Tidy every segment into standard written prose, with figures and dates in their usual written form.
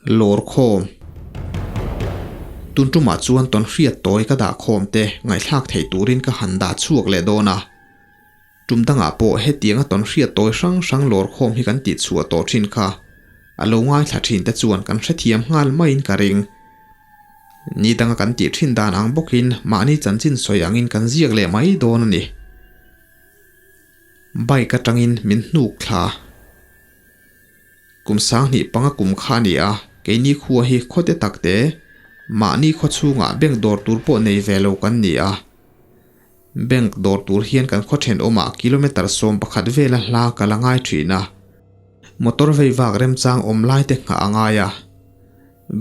Lawrkhawm. Tun tumah chuan tawnhriat tawi ka dah khawm te ngaihthlak theih turin ka han dah chhuak leh dawn a. Tum dangah pawh hetianga tawnhriat tawi hrang hrang lawrkhawm hi kan tih chhuah tawh thin kha a lo ngaithla thin te chuan kan hrethiam nghal maiin ka ring. Ni danga kan tih thin dan ang bawkin mahni chanchin sawi angin kan ziak leh mai dawn a ni. Bike atangin min hnuk thla. Kum sanghnih panga kum kha a ni a, keini khua hi khawte tak te, mahni khaw chhungah bank dawr tur pawh nei ve lo kan ni a. Bank dawr tur hian kan khaw thenawmah kilometer 11 vela hla ka la ngai thin a. Motor vei vak remchang awm lai te nghah a ngai a.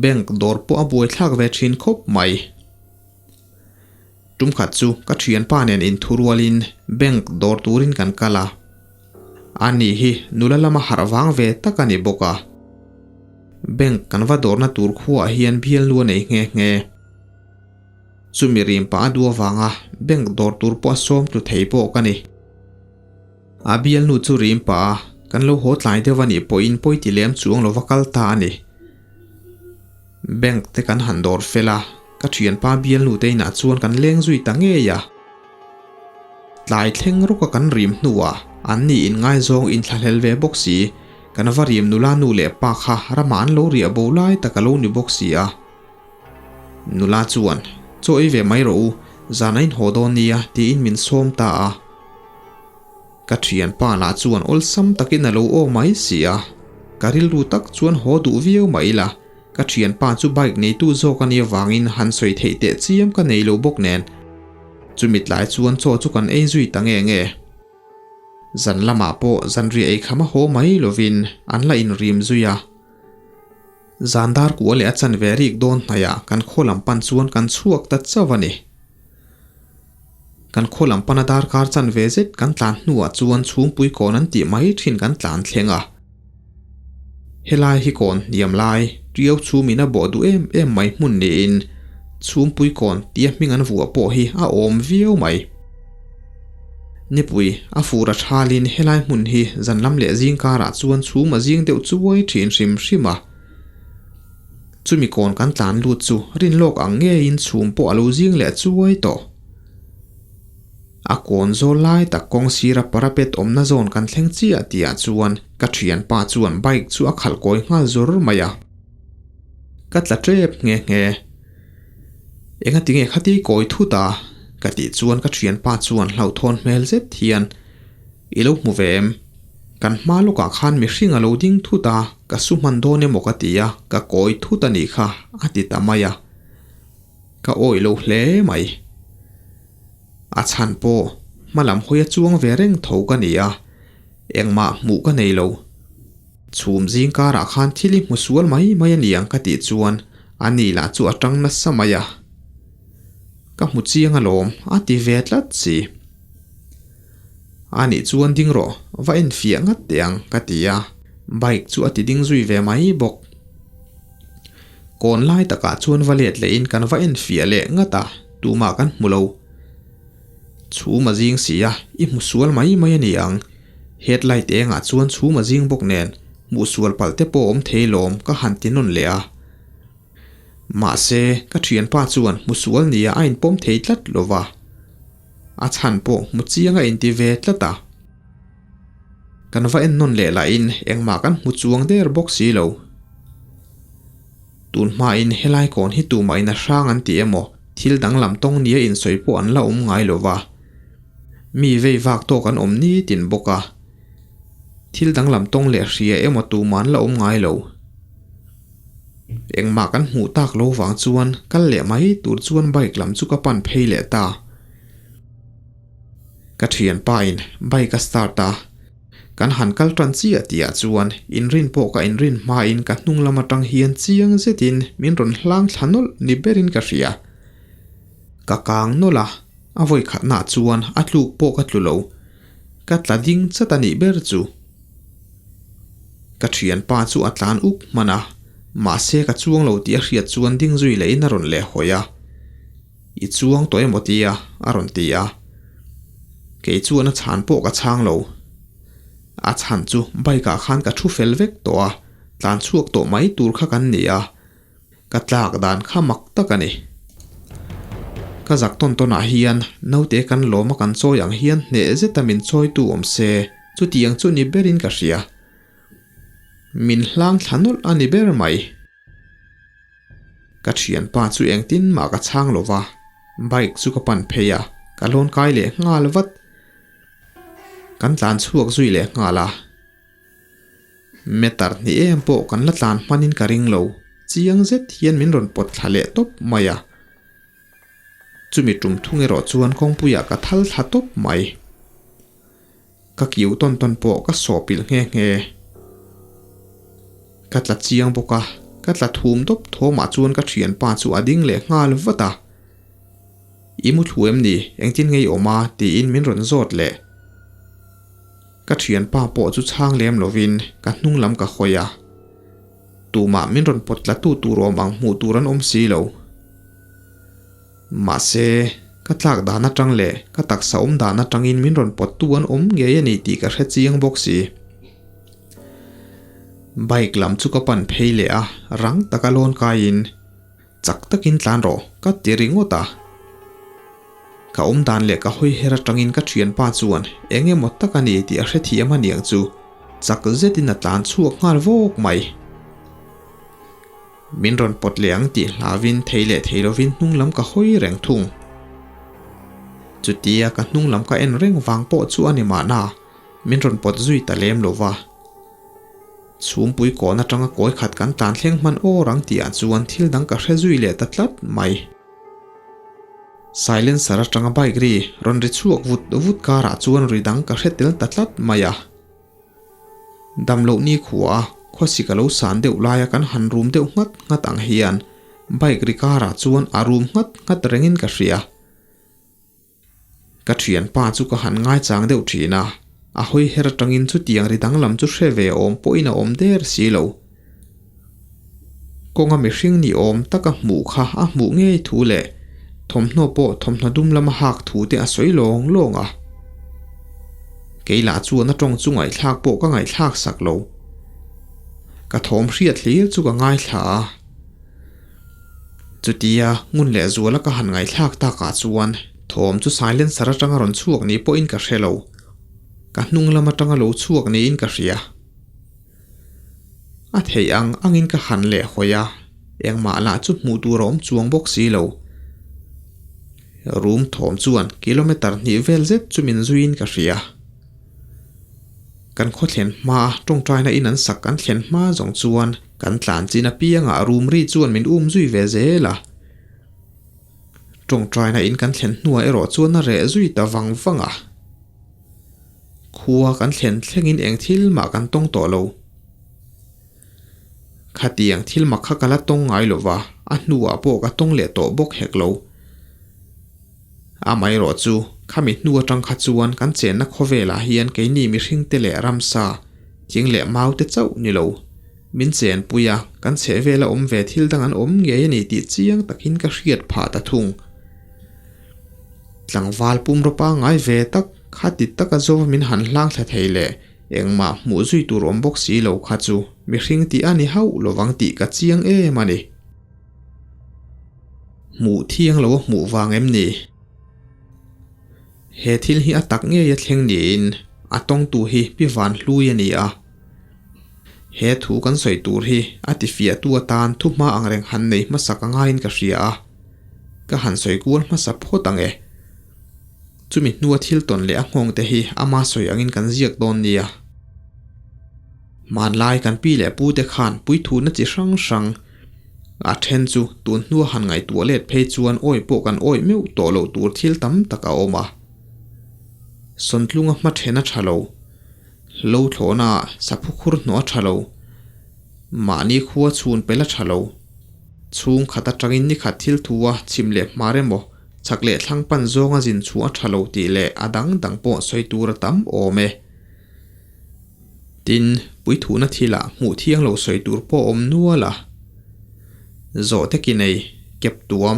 Bank dawr pawh a buaithlak ve thin khawp mai. Tum khat chu ka thianpa nen inthurualin bank dawr turin kan kal a. Ani hi nula lama harh vang ve tak a ni bawk a. Bank kan va dawrna tur khuaah hian bialnu a nei nghe nghe. Chumi rim pah a duh avanga bank dawr tur pawh a sawm tlu thei pawh ka ni. A bialnu chu rim pah a kan lo haw tlai deuh a nih pawhin pawi ti lem chuang lova kal ta a ni. Bank te kan han dawr fel a, ka thianpa bialnu te inah chuan kan leng zui ta ngei a. Tlai thleng rawka kan rim hnuah an ni inngaizawng inthlahlel ve bawk si, kan va rim nula nu leh pa kha ramah an lo riah bo lai tak a lo ni bawk si a. Nula chuan, Chaw ei ve mai rawh u, zan a inhaw dawn nia tiin min sawm ta a. Ka thianpa lah chuan awlsam takin a lo aw mai si a, ka rilru tak chuan haw duh viau mah ila, ka thianpa chu bike neitu zawk a nih avangin han sawi theih teh chiam ka nei lo bawk nen. Chumi tlai chuan chaw chu kan ei zui ta nge nge. Zan lamah pawh zanriah ei kham a haw mai lovin an la inrim zui a. Zan dar kua leh a chanve rik dawn hnaiah kan khaw lam pan chuan kan chhuak ta chauh a ni. Kan khaw lam pana darkar chanve zet kan tlan hnuah chuan chhungpui kawn an tih mai thin kan tlan thleng a. Helai hi kawn hniam lai, Tiau chhumin a bawh duh em em mai hmun niin chhungpui kawn tia hming an vuah pawh hi a awm viau mai. Nipui a fur a thalin helai hmun hi zan lam leh zing karah chuan chhum a zing deuh chuai thin hrim hrim a. Chumi kawn kan tlan lut chu rinlawk ang ngeiin chhum pawh a lo zing leh chuai tawh. A kawn zawl lai tak kawng sira parapet awmna zawn kan thleng chiah tihah chuan ka thianpa chuan bike chu a khalh kawi nghal zawr mai a. Ka tla tep nghe nghe. Engatinge khati kawi thut a? ka tih chuan ka thianpa chuan hlauhthawn hmel zet hian I lo hmu ve em? Kan hma lawkah khan mihring a lo ding thut a, ka su hman dawn emaw ka ti a, ka kawi thut a nih kha, a ti ta mai a. Ka awih lo hle mai. A chhan pawh hma lam hawi a chuang ve reng tho ka ni a, engmah hmuh ka nei lo. Chhum zing karah khan thil i hmu sual mai mai a ni ang ka tih chuan a ni lah chu a tang nasa mai a. Ka hmu chiang alawm, a ti ve tlat si. A nih chuan ding rawh, va en fiah ngat teh ang, ka ti a, bike chu a ti ding zui ve mai bawk. Kawn lai takah chuan va let lehin kan va en fiah leh ngat a, tumah kan hmu lo. Chhum a zing si a, i hmu sual mai mai a ni ang. Headlight engah chuan chhum a zing bawk nen, hmuh sual palh te pawh awm thei lawm ka han ti nawn leh a. Mahse, ka thianpa chuan hmu sual nia a inpawm thei tlat lo va. A chhan pawh hmu chiang a inti ve tlat a. Kan va en nawn leh lahin engmah kan hmu chuang der bawk si lo. Tun hmain helai kawn hi tumah in a hrang an ti emaw thil danglam tawng nia insawi pawh an la awm ngai lo va. Mi vei vak tawk an awm nitin bawk a. Thil danglam tawng leh hria emaw tumah an la awm ngai lo. Engmah kan hmuh tak lo vang chuan kal leh mai tur chuan bike lam chu ka pan phei leh ta. Ka thianpa in bike a start a, kan han kal tan chiah tihah chuan inrin pawh ka inrin hmain ka hnung lam atang hian chiang zetin min rawn hlang thla nawlh ni berin ka hria. Ka kang nawlh a, a vawi khatnaah chuan a tluk pawh ka tlu lo. Ka tla ding chat a nih ber chu. Ka thianpa chu a tlan uk hman a, mahse ka chuang lo tih a hriat chuan ding zui lehin a rawn leh hawi a. I chuang tawh emaw tia? a rawn ti a. Kei chuan a chhan pawh ka chhang lo. A chhan chu bike ah khan ka thu fel vek tawh a, Tlan chhuak tawh mai tur kha kan ni a, ka tlak dan kha mak tak a ni. Ka zak tawn tawnah hian naute kan lawm a kan chawi ang hian hneh zeta min chawitu awm se chutiang chu ni berin ka hria. Min hlang thla nawlh a ni ber mai. Ka thianpa chu engtin mah ka chhang lo va, bike chu ka pan phei a, ka lawn kai leh nghal vat. Kan tlan chhuak zui leh nghal a. Meter hnih em pawh kan la tlan hmanin ka ring lo, chiang zet hian min rawn pawt thla leh tawp mai a. Chumi tum thung erawh chuan kawngpuiah ka thal thla tawp mai. Ka kiu tawn tawn pawh ka sawh pilh nghe nghe. Ka tla chiang bawk a, ka tla thum dawp thawmah chuan ka thianpa chu a ding leh nghal vat a. I mu thlu em ni? Engtin nge i awm a? tiin min rawn zawt leh. Ka thianpa pawh chu chhang lem lovin ka hnung lam ka hawi a. Tumah min rawn pawt tlatu tur awm ang hmuh tur an awm si lo. Mahse, ka tlak dan atang leh ka taksa awm dan atangin min rawn pawttu an awm ngei a ni tih ka hre chiang bawk si. Bike lam chu ka pan phei leh a, rang taka lawn kaiin chak takin tlan rawh ka ti ringawt a. Ka awm dan leh ka hawi her atangin ka thianpa chuan eng emaw tak a ni tih a hrethiam a niang chu chak zetin a tlan chhuak nghal vawk mai. Min rawn pawt leh ang tih hlauvin thei leh thei lovin hnung lam ka hawi reng thung. Chutia ka hnung lam ka en reng vang pawh chu a ni mahna, min rawn pawt zui ta lem lo va. Chhumpui kawn atanga kawi khat kan tlan thleng hman awr ang tihah chuan thil dang ka hre zui leh ta tlat mai. Silencer atanga bike ri rawn ri chhuak vut vut karah chuan ri dang ka hre tel ta tlat mai a. Damloh ni khua a, khawsik a lo san deuh laia kan han rum deuh nghat nghat ang hian bike ri karah chuan a rum nghat nghat rengin ka hria. Ka thianpa chu ka han ngaichang deuh thin a, a hawi her atangin chutiang ri danglam chu hre ve awm pawhin a awm der si lo. Kawnga mihring ni awm taka hmuh kha a hmuh ngei thu leh thawmhnaw pawh thawmhnaw dum lama hak thu te a sawi lawng lawng a. Kei lah chuan a tawng chu ngaihthlak pawh ka ngaihthlak sak lo. Ka thawm hriat hlir chu ka ngaithla a. Chutia ngun leh zuala ka han ngaihthlak takah chuan thawm chu silencer atanga rawn chhuak ni pawhin ka hre lo. Ka hnung lam atanga lo chhuak niin ka hria. A theih ang angin ka han leh hawi a, engmah lah chu hmuh tur a awm chuang bawk si lo. Room thawm chuan kilometer hnih vel zet chu min zuiin ka hria. Kan khaw thlen hma a tawngtaina in an sak kan thlen hma zawng chuan kan tlan chin apiangah room ri chuan min um zui ve zel a. Tawngtaina in kan thlen hnuah erawh chuan a reh zui ta vang vang a. Khua kan thlen thlengin eng thil mah kan tawng tawh lo. Khatiang thil mak kha ka la tawng ngai lo va, a hnuah pawh ka tawng leh tawh bawk hek lo. Amaherawh chu, khami hnu atang kha chuan kan chenna khawvelah hian keini mihringte leh ramsa, thing leh maute chauh ni lo. Min chenpui a, kan chhehvela awm ve thil dang an awm ngei a ni tih chiang takin ka hriat phah ta thung. Tlangval pumraw pangngai ve tak kha ti taka zo min han hlang thla thei leh engmah hmuh zui tur awm bawk si lo kha chu mihring tih a ni hauh lovang tih ka chiang em a ni. Hmuh thiang lo a hmuh vang em ni? He thil hi a tak ngei a thleng niin a tawngtu hi Pi Vanhlui a ni a. He thu kan sawi tur hi a tifiahtu atan thuhma angreng han nei hmasak a ngaiin ka hria a. Ka han sawi kual hmasa phawt ang e. Chumi hnua thil tawn leh a nghawng te hi ama sawi angin kan ziak dawn nia. Hmanlai kan pi leh pu te khan puithuna chi hrang hrang a then chu tun hnua han ngaihtuah let phei chuan awi pawh kan awi meuh tawh loh tur thil tam tak a awm a. Sawntlunga hma then a tha lo. Lo thlawhna ah saphu khur hnawh a tha lo. Mahni khua chhun pel a tha lo. Chhung khat atangin ni khat thil thu a chhim leh hmar emaw, chhak leh thlang pan zawnga zin chhuah a tha lo tih leh a dang dang pawh sawi tur a tam awm e. Tin, puithuhna thilah hmuh thiang lo sawi tur pawh a awm nual a. Zawhte ki nei, kep tuam,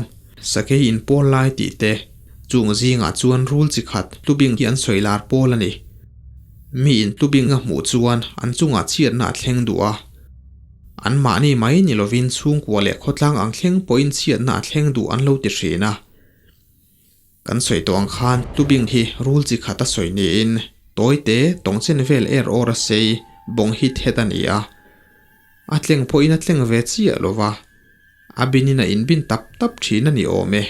sakei inpawl lai tih te, chung zingah chuan rul chi khat tlubing hi an sawi lar pawl a ni. Mi intlubing a hmuh chuan an chungah chhiatna a thleng duh a. An mahni mai ni lovin chhungkua leh khawtlang ang thleng pawhin chhiatna a thleng duh an lo ti thin a. Kan sawi tawh ang khan tubing hi rul chi khat a sawi niin tawi te tawng chen vel er awr a sei bawng hit het a ni a. A tleng pawhin a tleng ve chiah lo va, a binin a inbin tap tap thin a ni awm e.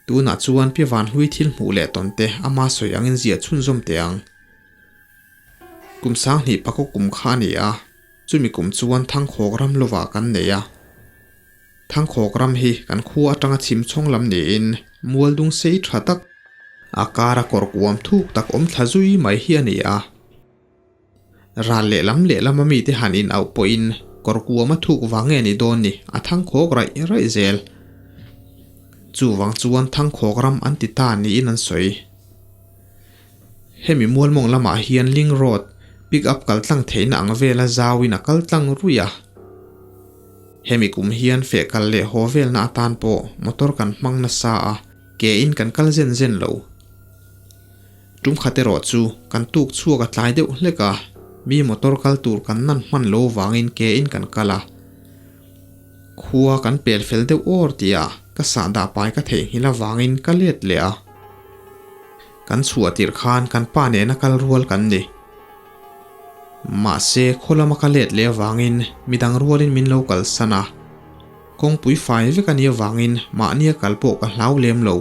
Tunah chuan Pi Vanhlui thil hmuh leh tawn te ama sawi angin ziah chhunzawm teh ang. Kum sanghnih pakaw kum kha a ni a, chumi kum chuan Thangkhawk ram lovah kan nei a. Thangkhawk ram hi kan khua atanga chhim chhawng lam niin mual dung sei tha tak, a kara kawr kuam thuk tak awm thla zui mai hi a ni a. Ral lehlam lehlam a mite han in auh pawhin kawr kuam a thuk vang nge ni dawn ni a thangkhawk raih raih zel. Chuvang chuan thangkhawk ram an ti ta niin an sawi. Hemi mualmawng lamah hian Link Road pick up kal tlang theihna ang vela zauin a kal tlang ruih a. Hemi kum hian feh kal leh haw velna atan pawh motor kan hmang nasa a, ke in kan kal zen zen lo. Tum khat erawh chu kan tuk chhuak a tlai deuh hlek a, mi motor kal tur kan nan hman lo vangin ke in kan kal a. Khua kan pel fel deuh awr tih a, ka sahdah pai ka theihnghilh avangin ka let leh a. Kan chhuah tirh khan kan pa nena kal rual kan ni. Mahse, khaw lama ka let leh avangin midang rualin min lo kalsan a. Kawngpui fai vek a nih avangin mahnia kal pawh ka hlau lem lo.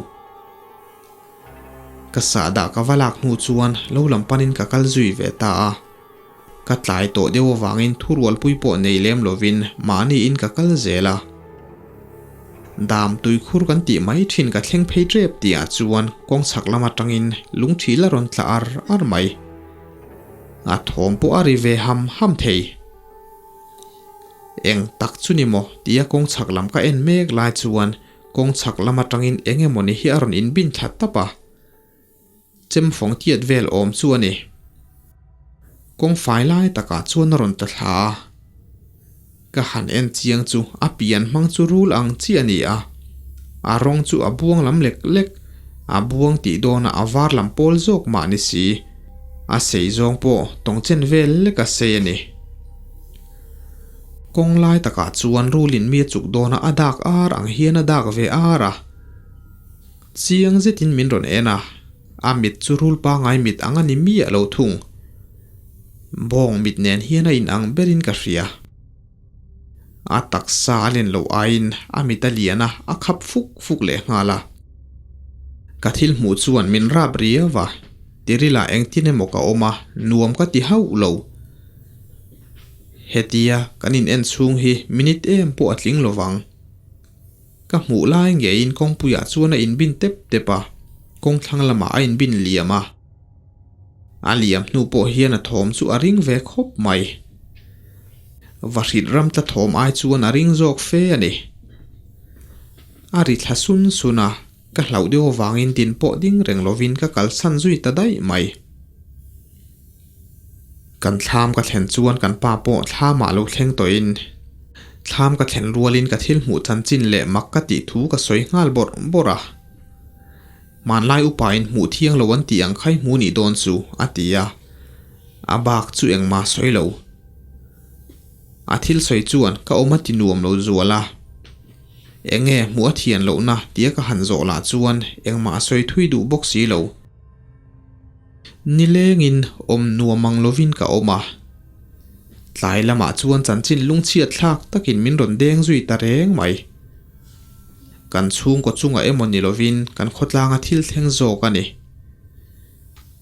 Ka sahdah ka va lak hnu chuan lo lam panin ka kal zui ve ta a. Ka tlai tawh deuh avangin thurualpui pawh nei lem lovin mahniin ka kal zel a. Dam tuikhur kan tih mai thin ka thleng phei tep tihah chuan kawng chhak lam atangin lungthil a rawn tla ar ar mai. A thawm pawh a ri ve ham ham thei. Eng tak chu ni maw tia kawng chhak lam ka en mek lai chuan kawng chhak lam atangin eng emawni hi a rawn inbin thla tap a. Chem fawng tiat vel awm chu a ni. Kawng fai lai takah chuan a rawn ta thla a. Ka han en chiang chu a pian hmang chu rul ang chi a ni a. A rawng chu a buang lam lek lek, a buang tih dawnah a var lam pawl zawk mah ni si. A sei zawng pawh tawng chen vel lek a sei a ni. Kawng lai takah chuan rulin mi a chuk dawnah a dak ar ang hian a dak ve ar a. Chiang zetin min rawn en a, a mit chu rul pangai mit ang a ni miah lo thung. Bawng mit nen hian a inang berin ka hria. A taksa a len loh aiin a mit a lian a, a khap fuk fuk leh nghal a. Ka thil hmuh chuan min rap riau a, tirila engtin emaw ka awm a, nuam ka ti hauh lo. Hetia kan in en chhung hi minute em pawh a tling lovang. Ka hmuh lai ngeiin kawngpuiah chuan a inbin tep tep a, kawngthlang lamah a inbin liam a. A liam hnu pawh hian a thawm chu a ring ve khawp mai. Vahrit ram tla thawm ai chuan a ring zawk fe a ni. A ri thla sun sun a, ka hlauh deuh avangin tin pawh ding reng lovin ka kalsan zui ta daih mai. Kan thlam ka thlen chuan kan pa pawh thlamah lo thleng tawhin thlam ka thlen rualin ka thil hmuh chanchin leh mak ka tih thu ka sawi nghal bawrh bawrh a. Hmanlai upain hmuh thiang lo an tih ang khai hmu nih dawn chu a ti a, a bak chu engmah sawi lo. A thil sawi chuan ka awm a ti nuam lo zual a. Enge hmuh a thian lohna tia ka han zawh lah chuan engmah a sawi thui duh bawk si lo. Nilengin awm nuam ang lovin ka awm a. Tlai lamah chuan chanchin lungchhiat thlak takin min rawn deng zui ta reng mai. Kan chhungkaw chungah emaw ni lovin kan khawtlanga thil thleng zawk a ni.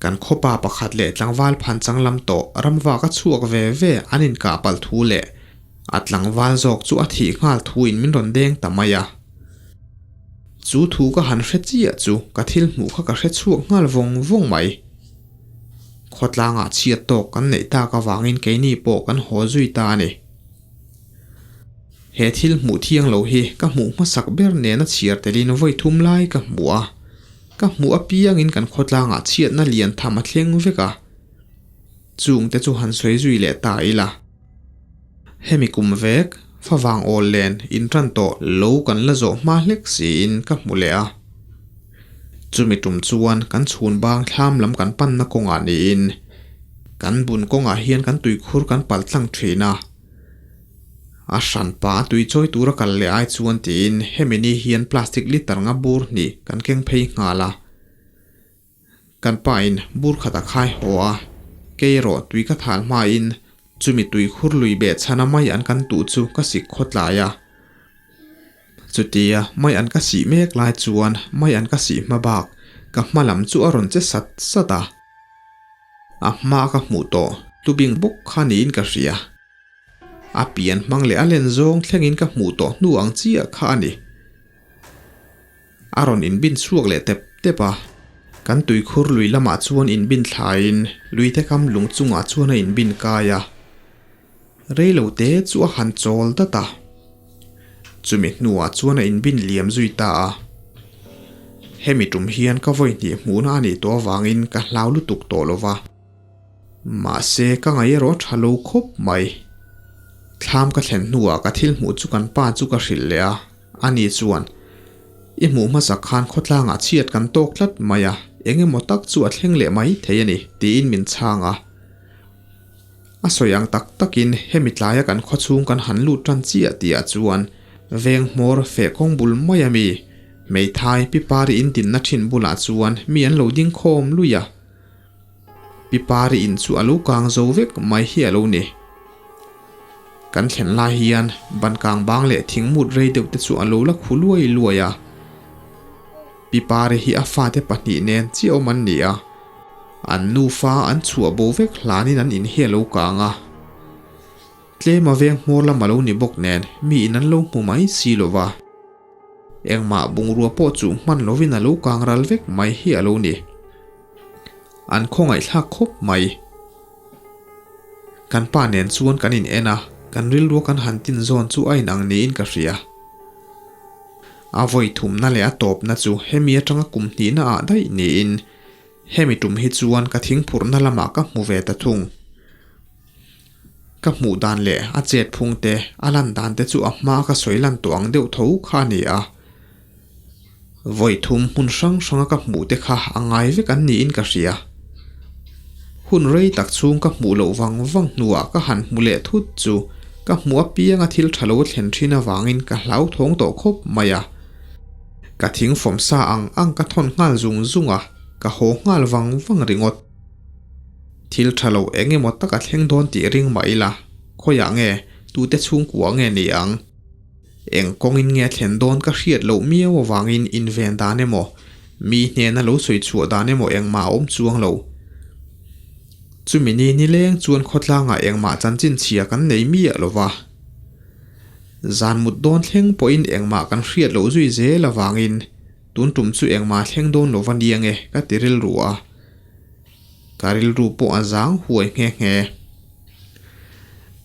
Kan khawpa pakhat leh tlangval phan changlam tawh ramvak a chhuak ve ve an inkah palh thu leh a tlangval zawk chu a thih nghal thuin min rawn deng ta mai a. Chu thu ka han hre chiah chu ka thil hmuh kha ka hre chhuak nghal vawng vawng mai. Khawtlangah chhiat tawk kan neih tak avangin keini pawh kan haw zui ta a ni. He thil hmuh thiang lo hi ka hmuh hmasak ber nena chhiar telin vawi thum lai ka hmu a, ka hmuh apiangin kan khawtlangah chhiatna lian tham a thleng vek a. Chungte chu han sawi zui leh ta ila. Hemi kum vek, favang awl len intan tawh lo kan la zawh hma hlek siin ka hmu leh a. Chumi tum chuan kan chhun bang thlam lam kan panna kawngah niin kan bun kawngah hian kan tuikhur kan pal tlang thin a. A hran pa a tui chawi tura kal leh ai chuan tiin hemi ni hian plastic litre nga bur hnih kan keng phei nghal a. Kan pa in bur khat a khai haw a, kei erawh tui ka thal hmain chumi tui khur lui beh chhana mai an kan tuh chu ka sik khawtlai a. Chutia mai an ka sih mek lai chuan mai an ka sih hma bak ka hma lam chu a rawn che sat sat a. A hma ka hmuh tawh tubing bawk kha niin ka hria. A pian hmang leh a len zawng thlengin ka hmuh tawh hnu ang chiah kha a ni. A rawn inbin chhuak leh tep tep a. Kan tuikhur lui lamah chuan inbin thlaiin luite kam lung chungah chuan a inbin kai a. Reilo te chu a han chawl dat a. Chumi hnuah chuan a inbin liam zui ta a. Hemi tum hian ka vawi hnih hmuhna a nih tawh avangin ka hlau lutuk tawh lo va. Mahse ka ngaih erawh tha lo khawp mai. Thlam ka thlen hnuah ka thil hmuh chu kan pa chu ka hrilh leh a, ani chuan, I hmuh hmasak khan khawtlangah chhiat kan tawk tlat mai a, eng emaw tak chu a thleng leh mai thei a ni, tiin min chhang a. A sawi ang tak takin hemi tlaia kan khawchhung kan han lut tan chiah tihah chuan veng hmawr feh kawng bul mai a mi, hmeithai pipari in dinna thin bulah chuan mi an lo ding khawm lui a. Pipari in chu a lo kang zo vek mai hi a lo ni. Kan thlen lai hian ban kang bang leh thingmut rei deuh te chu a lo la khu luai luai a. Pipari hi a fate pahnih nen chiah awm an ni a. An nufa an chhuah bo vek hlanin an in hi a lo kang a. Tlem a veng hmawr lam a lo ni bawk nen mi in an lo hmu mai si lo va. Engmah bungrua pawh chu hman lovin a lo kang ral vek mai hi a lo ni. An khawngaihthlak khawp mai. Kan pa nen chuan kan in en a, kan rilrua kan han tin zawn chu a inang niin ka hria. A vawi thumna leh a tawpna chu hemi atanga kum hnihna ah daih niin hemi tum hi chuan ka thingphurhna lamah ka hmu ve ta thung. Ka hmuh dan leh a chet phung te, a lan dan te chu a hma ka sawi lan tawh ang deuh tho kha a ni a. Vawi thum hmun hrang hranga ka hmuh te kha a ngai vek an niin ka hria. Hun rei tak chhung ka hmuh loh vang vang hnuah ka han hmu leh thut chu ka hmuh apianga thil tha lo thlen thin avangin ka hlauthawng tawh khawp mai a. Ka thing fawm sa ang ang ka thawn nghal zung zung a, ka haw nghal vang vang ringawt. Thil tha lo eng emaw tak a thleng dawn tih ring mah ila, khawiah nge, tute chhungkua nge ni ang? Eng kawngin nge a thlen dawn ka hriat loh miau avangin inven dan emaw, mi hnena lo sawi chhuah dan emaw engmah a awm chuang lo. Chumi ni nileng chuan khawtlangah engmah chanchin chhia kan nei miah lo va. Zan mut dawn thleng pawhin engmah kan hriat loh zui zel avangin tun tum chu engmah thleng dawn lo va nia nge ka ti rilru a. Ka rilru pawh a zang huai nghe nghe.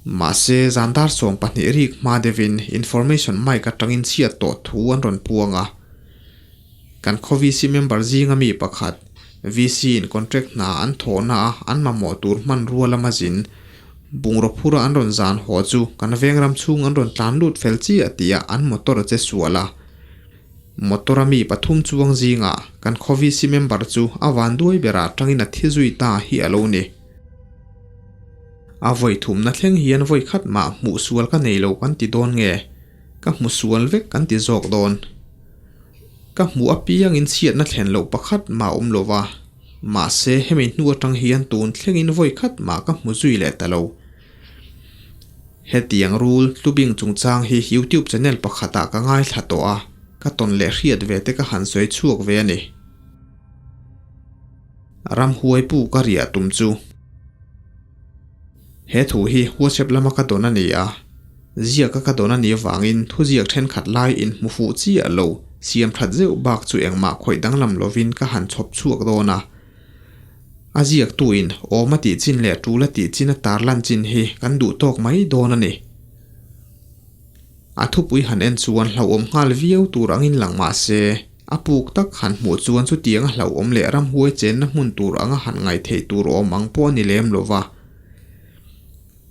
Mahse, zan dar 20 rik hma deuhin information mic atangin chhiat tawh thu an rawn puang a. Kan khaw VC member zinga mi pakhat, VC in contract hna an thawhna a an mamawh tur hmanrua lama zin, bungraw phura an rawn zan haw chu kan veng ram chhung an rawn tlan lut fel chiah tihah an motor a che sual a. Motor a mi pathum chuang zingah kan khaw VC member chu a van duai berah tangin a thi zui ta hi a lo ni. A vawi thumna thleng hian vawi khat mah hmuh sual ka nei lo kan ti dawn nge? Ka hmu sual vek kan ti zawk dawn. Ka hmuh apiangin chhiatna thlen loh pakhat mah awm lo va, mahse hemi hnu atang hian tun thlengin vawi khat mah ka hmu zui leh ta lo. Hetiang rul tlubing chungchang hi YouTube channel pakhatah ka ngaithla tawh a, ka tawn leh hriat ve te ka han sawi chhuak ve a ni. Ramhuai pu ka riah tum chu. He thu hi WhatsApp lama ka dawn a ni a, ziaka ka dawn a nih avangin thuziak thenkhat lai inhmu fuh chiah lo, siam that zeuh bak chu engmah khawih danglam lovin ka han chhawp chhuak dawn a. A ziaktuin awm a tih chin leh tul a tih chin a tarlan chin hi kan duh tawk mai dawn a ni. A thupui han en chuan hlauhawm nghal viau tur angin lang mah se, a puk tak han hmuh chuan chutianga hlauhawm leh ramhuai chenna hmun tur anga han ngaihtheih tur awm ang pawh a ni lem lo va.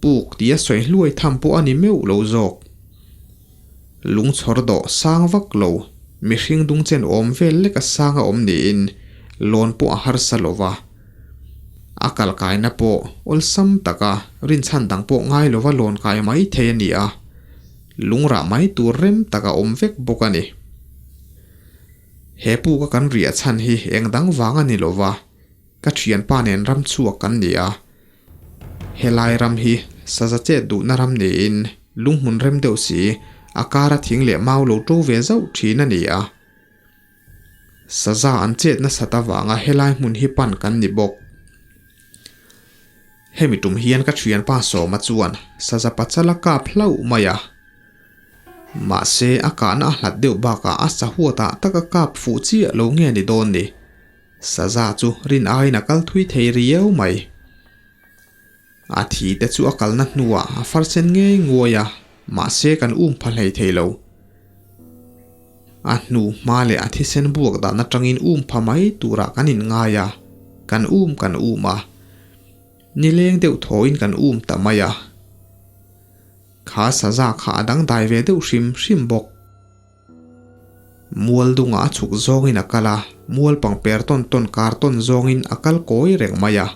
Puk tia sawi hluai tham pawh a ni meuh lo zawk. Lungchhawr dawh sang vak lo, mihring dungchen awm vel lek a sang a awm niin lawn pawh a harsa lo va. A kal kaina pawh awlsam taka rinchhan dang pawh ngai lova lawn kai mai thei a ni a. Lungrah mai tur rem tak a awm vek bawk a ni. He puka kan riah chhan hi eng dang vang a ni lo va, ka thianpa nen ram chhuak kan ni a. Helai ram hi saza chet duhna ram niin lunghmun rem deuh si, a kara thing leh mau lo to ve zauh thin a ni a. Saza an chet nasat avanga helai hmun hi pan kan ni bawk. Hemi tum hian ka thianpa Sawma chuan saza pachal a kap hlauh mai a. Mahse a kahna a hlat deuh bakah a sahuatah tak a kap fuh chiah lo nge ni dawn ni. Saza chu rin aiin a kal thui thei riau mai. A thi te chu a kalna hnuah a far sen ngei nguai a, mahse kan um pha hlei thei lo. A hnu hma leh a thisen buak dan atangin um pha mai turah kan inngai a, kan um kan um a. Nileng deuh thawin kan um ta mai a. Kha saza kha a dangdai ve deuh hrim hrim bawk. Mual dungah a chhuk zawngin a kal a, mual pangper tawn tawn kar tawn zawngin a kal kawi reng mai a.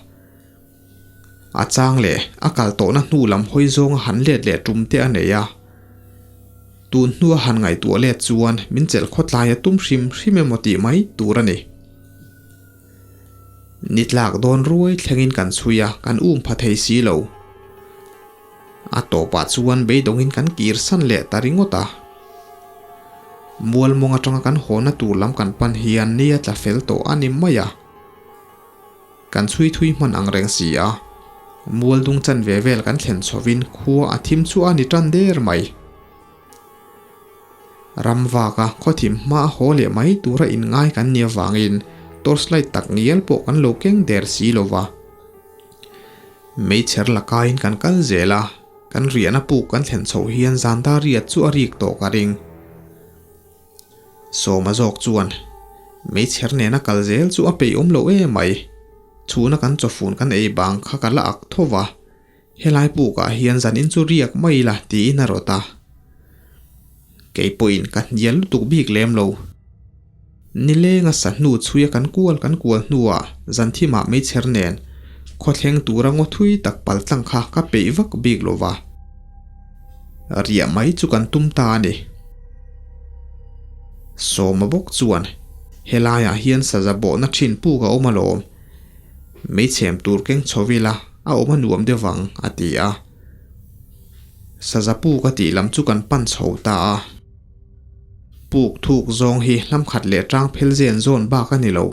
A chang leh a kal tawhna hnu lam hawi zawnga han let leh tum te a nei a. Tun hnua han ngaihtuah let chuan min chelh khawtlai a tum hrim hrim emaw tih mai tur a ni. Ni tlak dawn ruai thlengin kan chhui a, kan um pha thei si lo. A tawpah chuan beidawngin kan kir san leh ta ringawt a. Mual mawng atanga kan hawna tur lam kan pan hian ni a tla fel tawh a ni mai a. Kan chhui thui hman ang reng si a. Mual dung chan ve vel kan thlen chhovin khua a thim chu a ni tan der mai. Ram vaka khaw thim hma a haw leh mai tura inngai kan ni avangin torchlight tak ngial pawh kan lo keng der si lo va. Meichher lakain kan kal zel a, kan riahna puk kan thlen chhoh hian zan dar riat chu a rik tawh ka ring. Sawma zawk chuan, Meichher nena kal zel chu a peih awm lo em mai. Chhuna kan chawfun kan ei bang kha ka la ak tho va, helai pukah hian zanin chu riak mai ila tiin a rawt a. Kei pawhin ka hnial lutuk bik lem lo. Nilenga sahnu chhuia kan kual kan kual hnuah zanthimah meichher nen khawthleng tura ngaw thui tak pal tlang kha ka peih vak bik lo va. Riah mai chu kan tum ta a ni. Sawma bawk chuan helaiah hian saza bawhna thin puk a awm alawm. Meichhem tur keng chho ila a awm a nuam deuh vang a ti a. Saza puk a tih lam chu kan pan chho ta a. Puk thuk zawng hi hlam khat leh tang phel zen zawn bak a ni lo.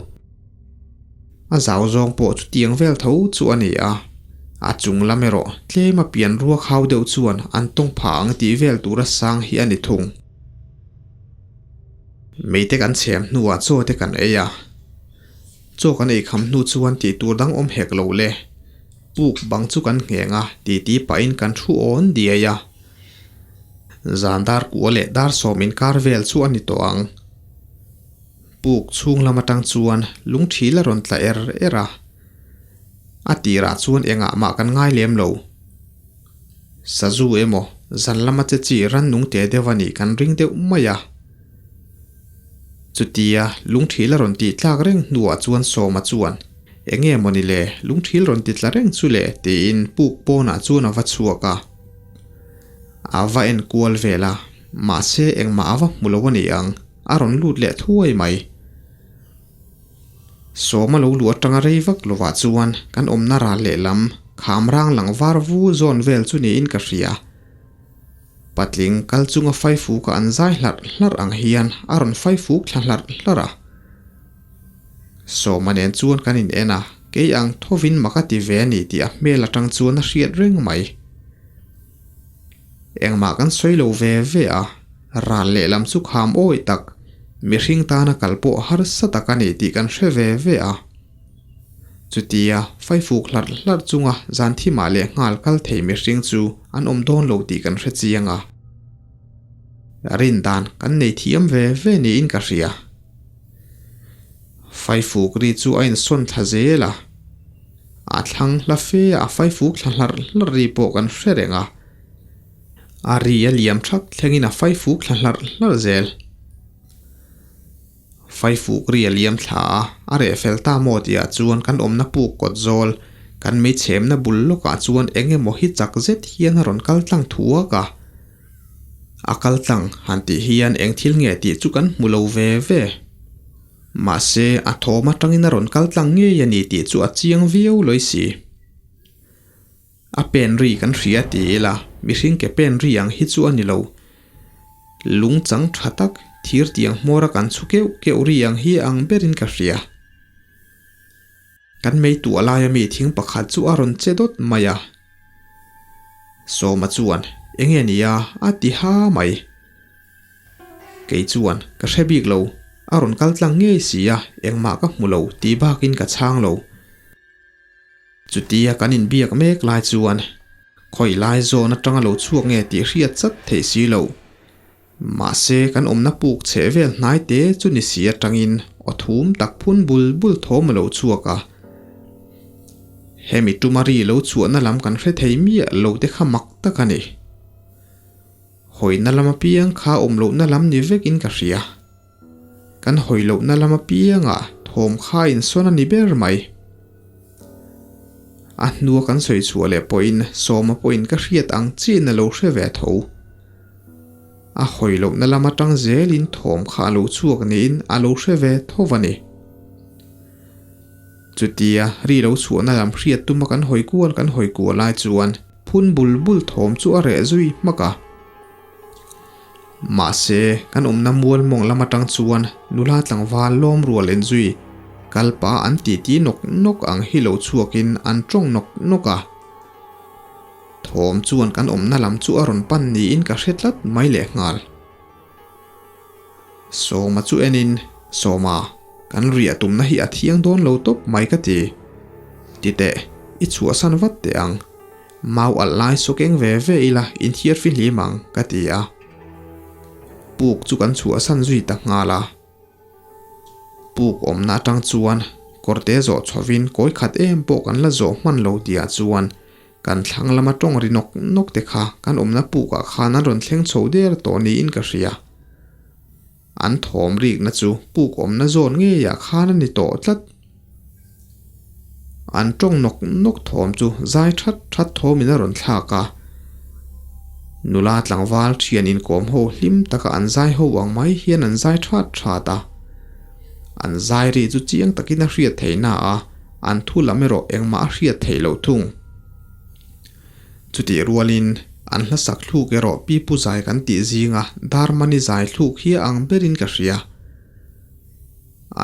A zau zawng pawh chu tiang vel tho chu a ni a. A chung lam erawh tlem a pian ruak hau deuh chuan an tawng phah ang tih vel tura sang hi a ni thung. Meite kan chhem hnuah chaw te kan ei a. Chaw kan ei kham hnu chuan tih tur dang awm hek lo le. Puk bang chu kan ngheng a titi pahin kan thu awn diai a. Zan dar kua leh dar sawm inkar vel chu a ni tawh ang. Puk chhung lam atang chuan lungthil a rawn tla er er a. A tirah chuan engah mah kan ngai lem lo. Sazu emaw zan lama che chi rannung te deuh a nih kan ring deuh mai a. Chutia lungthil a rawn tih tlak reng hnuah chuan Sawma chuan, Enge mawni le, lungthil rawn ti tla reng chu le tiin puk pawnah chuan a va chhuak a. A va en kual vel a, mahse engmah a va hmu lo a ni ang, a rawn lut leh thuai mai. Sawma lo luh atanga rei vak lovah chuan kan awmna ral lehlam kham rang lang var vu zawn vel chu niin ka hria. Patling kal chunga faifuka an zai hlarh hlarh ang hian a rawn faifuk thla hlarh hlarh a. Sawma nen chuan kan in en a, kei ang thovin mak a ti ve a ni tih a hmel atang chuan a hriat reng mai. Engmah kan sawi lo ve ve a, ral lehlam chu kham awi tak, mihring tana kal pawh harsa tak a ni tih kan hre ve ve a. Chutia faifuk hlarh hlarh chunga zan thimah leh nghal kal thei mihring chu an awm dawn lo tih kan hre chiang a. Rin dan kan nei thiam ve ve niin ka hria. Faifuk ri chu a insawn thla zel a, a thlang hla fe a faifuk thla hlarh hlarh ri pawh kan hre reng a, a ri a liam thak thlengin a faifuk thla hlarh hlarh zel. Faifuk ri a liam thla a, a reh fel ta maw tihah chuan kan awmna puk kawt zawl, kan meichhemna bul lawkah chuan eng emaw hi chak zet hian a rawn kal tlang thuak a. A kal tlang han tih hian eng thil nge tih chu kan hmu lo ve ve. Mahse, a thawm atangin a rawn kal tlang ngei a ni tih chu a chiang viau lawi si. A pen ri kan hria ti ila, mihring ke pen ri ang hi chu a ni lo. Lung chang tha tak, thir tiang hmawra kan chhu keuh keuh ri ang hi ang berin ka hria. Kan mei tuah laia mi thing pakhat chu a rawn che dawt mai a. Sawma chuan, Enge nia? a ti ha mai. Kei chuan, Ka hre bik lo, a rawn kal tlang ngei si a, engmah ka hmu lo tih bakin ka chhang lo. Chutia kan inbiak mek lai chuan, Khawi lai zawn atanga lo chhuak nge tih hriat chat theih si lo. Mahse, kan awmna puk chheh vel hnai te chu ni si atangin aw thum tak phun bul bul thawm a lo chhuak a. Hemi tuma ri lo chhuahna lam kan hre thei miah lo te kha mak tak a ni. Hawina lam apiang kha awm lohna lam ni vekin ka hria. Kan hawi lohna lam apiangah thawm kha insawn a ni ber mai. A hnua kan sawi chhuah leh pawhin Sawma pawhin ka hriat ang chiin a lo hre ve tho. A hawi lohna lam atang zelin thawm kha a lo chhuak niin a lo hre ve tho a ni. Chutia ri lo chhuahna lam hriat tuma kan hawi kual kan hawi kual lai chuan phun bul bul thawm chu a reh zui hmak a. Mahse, kan awmna mual mawng lam atang chuan nula tlangval lawm rual en zui kalpa an titi nawk nawk ang hi lo chhuakin an tawng nawk nawk a. Thawm chuan kan awmna lam chu a rawn pan niin ka hre tlat mai lehnghal. Sawma chu enin, Sawma, kan riah tumna hi a thiang dawn lo tawp mai ka ti. Titeh, i chhuahsan vat teh ang. Mau alh lai saw keng ve ve ila inthiar fihlim ang, ka ti a. Puk chu kan chhuahsan zui ta nghal a. Puk awmna atang chuan kawrte zawh chhovin kawi khat em pawh kan la zawh hman lo tihah chuan kan thlang lama tawng ri nawk nawk te kha kan awmna pukah khan an rawn thleng chho der tawh niin ka hria. An thawm rikna chu puk awmna zawn ngeiah khan a ni tawh tlat. An tawng nawk nawk thawm chu zai that that thawmin a rawn thlak a. Nula tlangval thian inkawm ho hlim taka an zai ho ang mai hian an zai that that a. An zai ri chu chiang takin a hriat theih na a, an thu lam erawh engmah a hriat theih loh thung. Chutih rualin an hlasak thluk erawh pipu zai kan tih zinga Darmani zai thluk hi a ang berin ka hria.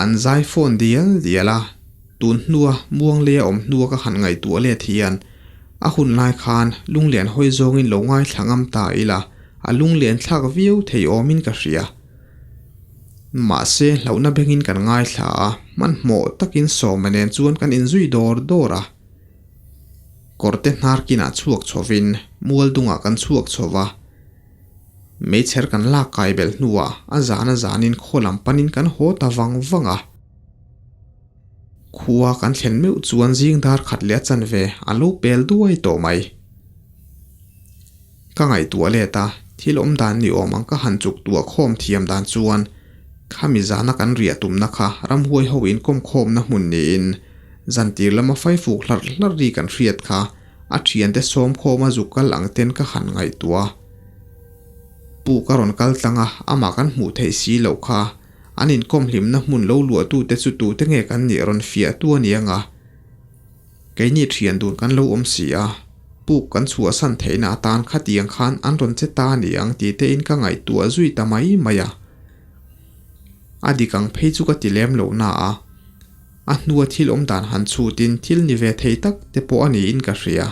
An zai phone dial dial a, tun hnua Muangleia awm hnua ka han ngaihtuah let hian a hun lai khan lunglian hawi zawngin lo ngaithla ngam ta ila a lunglian thlak viau thei awmin ka hria. Mahse hlauhna bengin kan ngaithla a, hmanhmawh takin Sawma nen chuan kan inzui dawr dawr a. Kawrte hnar kinah chhuak chhovin Mualdungah kan chhuak chho va. Meichher kan lak kai belh hnuah a zan a zanin khaw lam panin kan haw ta vang vang a. Khua kan thlen meuh chuan zing dar khat leh a chanve a lo pel duai tawh mai. Ka ngaihtuah let a, thil awm dan ni awm ang ka han chuk tuah khawm thiam dan chuan khami zana kan riah tumna kha ramhuai ho inkawm khawmna hmun niin zantir lama faifuk hlarh hlarh ri kan hriat kha A thiante sawm khawma zuk kal ang ten ka han ngaihtuah a. Pu ka rawn kal tlang a, amah kan hmuh theih si loh kha. An inkawm hlimna hmun lo luahtute chu tute nge kan nih rawn fiah tu a ni ang a. Keini thian dun kan lo awm si a, puk kan chhuahsan theihna atan khatiang khan an rawn che ta a ni ang tih te in ka ngaihtuah zui ta mai mai a. A dik ang phei chu ka ti lem lo na a. A hnua thil awm dan han chhutin thil ni ve thei tak te pawh a niin ka hria.